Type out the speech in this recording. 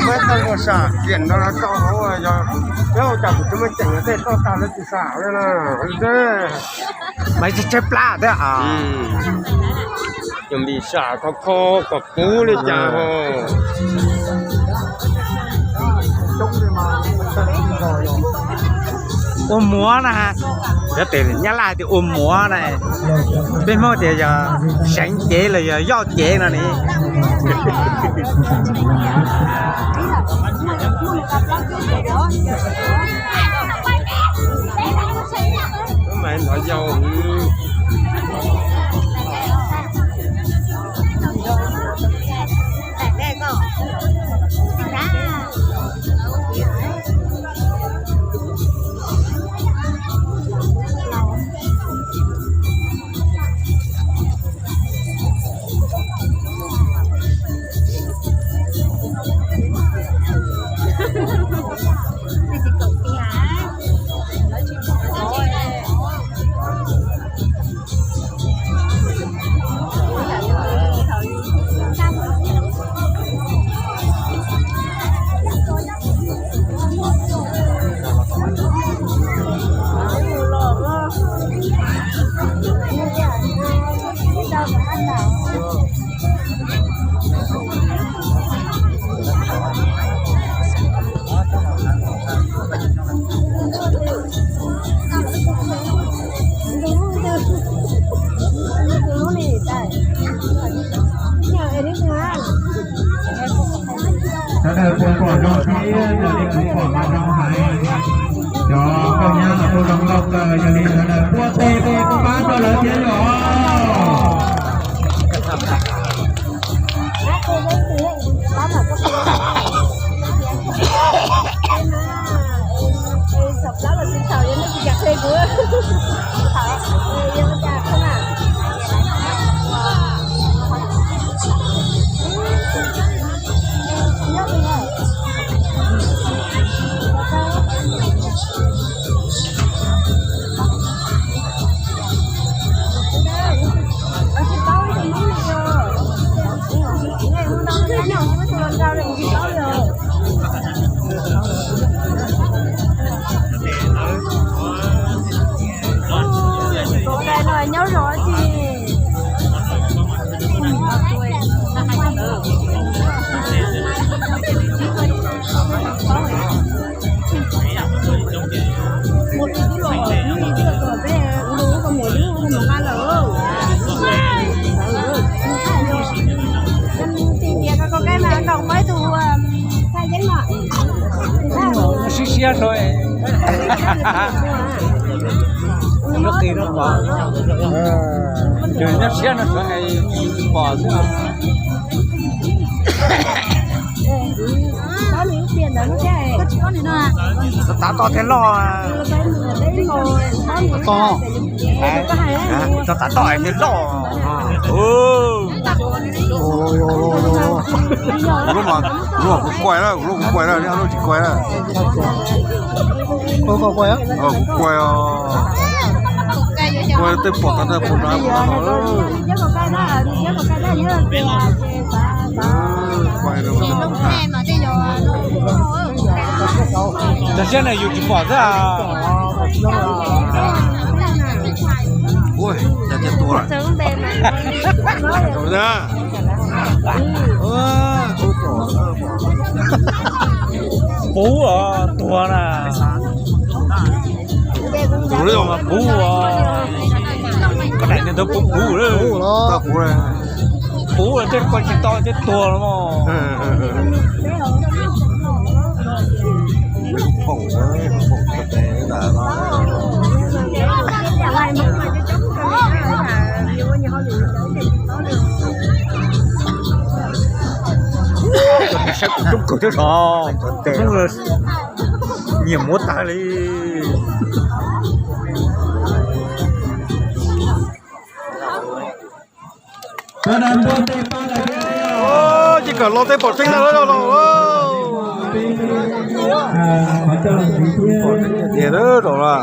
Peb tau ua sam kiam no rau hauv, yog peb ua cas kuv tsis muaj ceem tej toj tag lawv tsis sam li na. Mas tsis tshaib plab thiab. Cov npis sam khov kho kom puv li cas ho. Ua muav na, cov tes Nyab Laj tias ua muav na, peb Hmoob tias yog seev cev los yog yoj cev no ne. Sawv daws puas pom zoo thiab, raws li kuv pom mas zoo heev. Cov nkauj nyab los kuj zoo nkauj kawg, yog li sawv daws pua tes pab rau lawv thiab yom. Nyob zoo tsis siab siab rau, nyob siab no rau pom xwb. Tav toj thiaj loj. Toj, toj tav toj thiaj loj. Kuv lub mas, kuv lub mas kuv kuaj na, kuv lub kuv kuaj na, neb ob lub tsis kuaj na. Kuv kuaj, kuaj tej pom tag nrho pom nrad pom no. Cov siab ne yus tsis pom xwb. Puv os, tuag na. Puv os, koj daim niag ntawd puv puv lawm. Puv lawm thiaj koj tsis tau thiaj tuag los mas. Saib kuv coob kawg thiab sov, nyiam muab tag li. Ces kom los tej pom tseeb na los los. Tiag rau la.